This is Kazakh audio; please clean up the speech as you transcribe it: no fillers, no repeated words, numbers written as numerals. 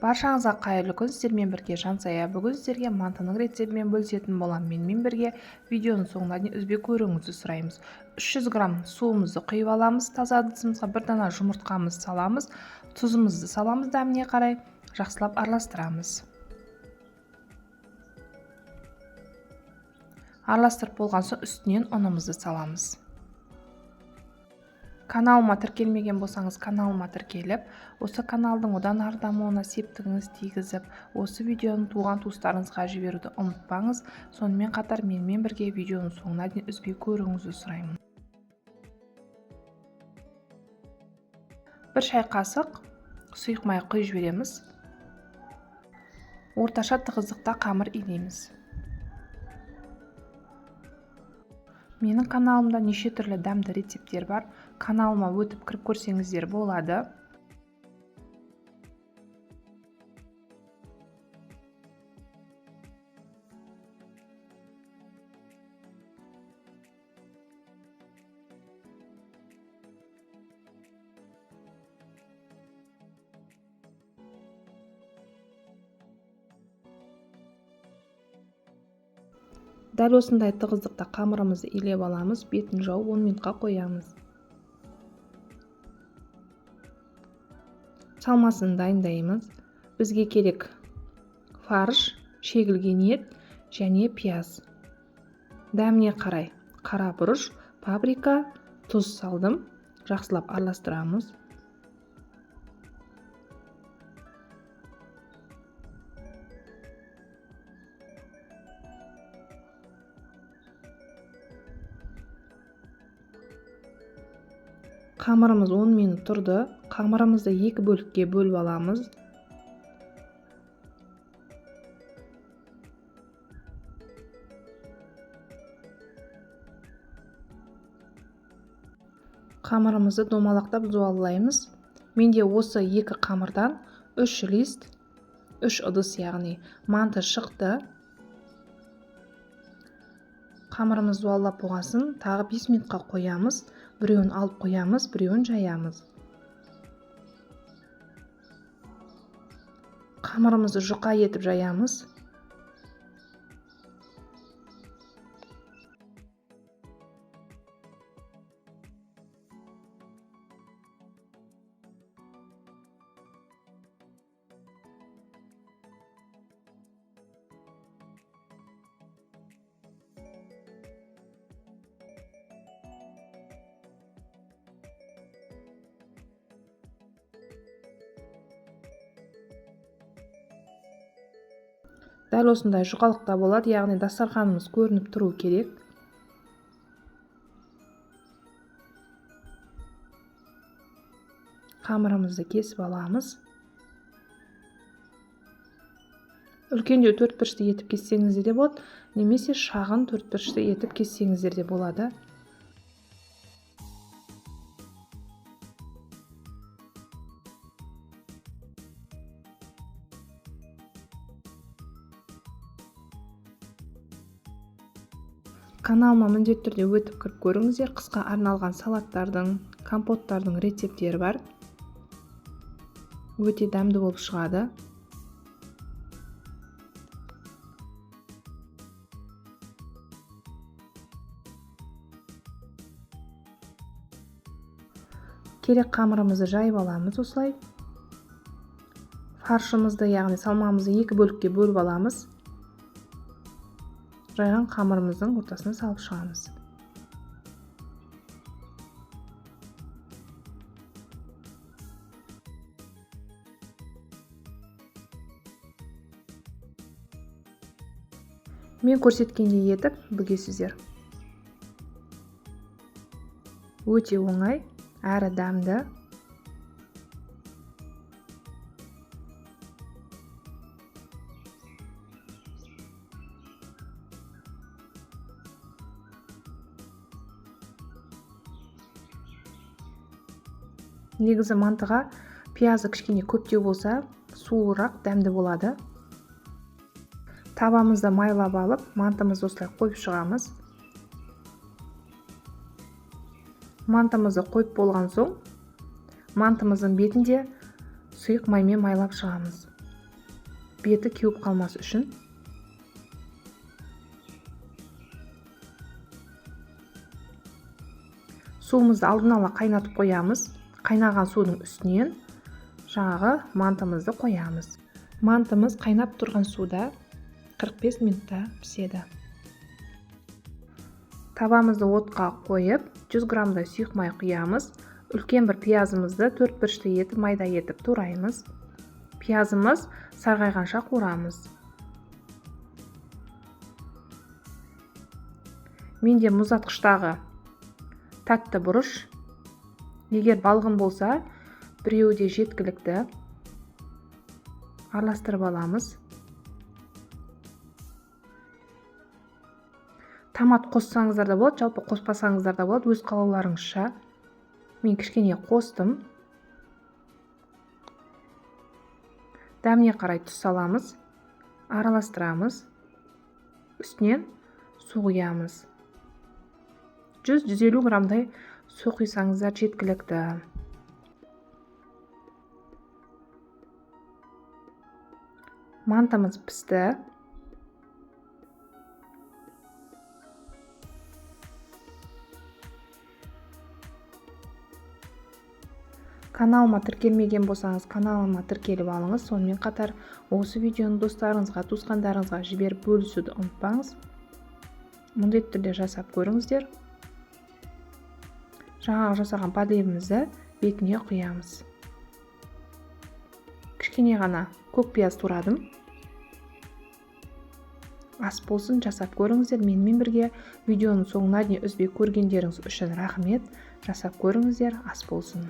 Баршаңызға қайырлы күн, сіздермен бірге Жансая. Бүгін сіздерге мантының рецептімен бөлісетін боламын. Менімен бірге видеоның соңына дейін үзбей көруіңізді сұраймыз. 300 грамм суымызды құйып аламыз. Таза ыдысымызға бір дана жұмыртқамызды саламыз, тұзымызды саламыз, дәміне қарай жақсылап араластырамыз. Араластырып болған соң үстінен ұнымызды саламыз. Каналыма тіркелмеген болсаңыз, каналыма тіркеліп, осы каналдың одан ары дамуына септігіңіз тигізіп, осы видеоны туған туыстарыңызға жіберуді ұмытпаңыз. Сонымен қатар менімен бірге видеоның соңына дейін үзбей көруіңізді сұраймын. Бір шай қасық сұйық май құйып жібереміз. Орташа тығыздықта қамыр илейміз. Менің каналымда неше түрлі дәмді рецепттер бар. Каналыма өтіп кіріп көрсеңіздер болады. Дәл осындай тығыздықта қамырымызды илеп аламыз, бетін жауып 10 минутқа қоямыз. Салмасын дайындаймыз. Бізге керек фарш, шегілген ет және пияз. Дәміне қарай қара бұрыш, паприка, тұз салдым. Жақсылап араластырамыз. Қамырымыз 10 минут тұрды. Қамырымызды екі бөлікке бөліп аламыз. Қамырымызды домалақтап зуаллаймыз. Менде осы екі қамырдан 3 лист, 3 ыдыс, яғни манты шықты. Қамырымыз зуаллап болғасын тағы 5 минутқа қоямыз. Біреуін алып қоямыз, біреуін жаямыз. Қамырымызды жұқа етіп жаямыз. Дәл осындай жұқалықта болады, яғни дастарханымыз көрініп тұру керек. Қамырымызды кесіп аламыз. Үлкендеу төрт бұрышты етіп кессеңіздер де болады, немесе шағын төрт бұрышты етіп кессеңіздер де болады. Каналыма міндетті түрде өтіп кіріп көріңіздер. Қысқа арналған салаттардың, компоттардың рецепттері бар. Өте дәмді болып шығады. Керек қамырымызды жайып аламыз осылай. Фаршымызды, яғни салмамызды екі бөлікке бөліп аламыз. Жайған қамырымыздың ортасына салып шығамыз. Мен көрсеткендей етіп бүгесіздер. Өте оңай, әрі дәмді. Негізі мантыға пиязы кішкене көптеу болса, сулырақ дәмді болады. Табамызды майлап алып, мантымызды осылай қойып шығамыз. Мантымызды қойып болған соң, мантымыздың бетінде сұйық маймен майлап шығамыз. Беті кеуіп қалмас үшін. Суымызды алдын ала қайнатып қоямыз. Қайнаған судың үстінен жаңағы мантымызды қоямыз. Мантымыз қайнап тұрған суда 45 минутта піседі. Табамызды отқа қойып, 100 граммдай сұйық май құямыз. Үлкен бір пиязымызды 4 бұрышты етіп майда етіп тураймыз. Пиязымыз сарғайғанша қуырамыз. Менде мұздатқыштағы тәтті бұрыш. Егер балғын болса, біреуі де жеткілікті. Араластырып аламыз. Томат қоссаңыздар да болады, жалпы қоспасаңыздар да болады, өз қалауларыңызша. Мен кішкене қостым. Дәміне қарай тұз саламыз, араластырамыз. Үстінен су құямыз. 100-150 граммдай су құйсаңыздар жеткілікті. Мантымыз пісті. Каналыма тіркелмеген болсаңыз, каналыма тіркеліп алыңыз. Сонымен қатар осы видеоны достарыңызға, туысқандарыңызға жіберіп бөлісуді ұмытпаңыз. Міндетті түрде жасап көріңіздер. Жаңағы жасаған подливімізді бетіне құямыз. Кішкене ғана көк пияз турадым. Ас болсын, жасап көріңіздер. Менімен бірге видеоның соңына дейін үзбей көргендеріңіз үшін рахмет. Жасап көріңіздер, ас болсын.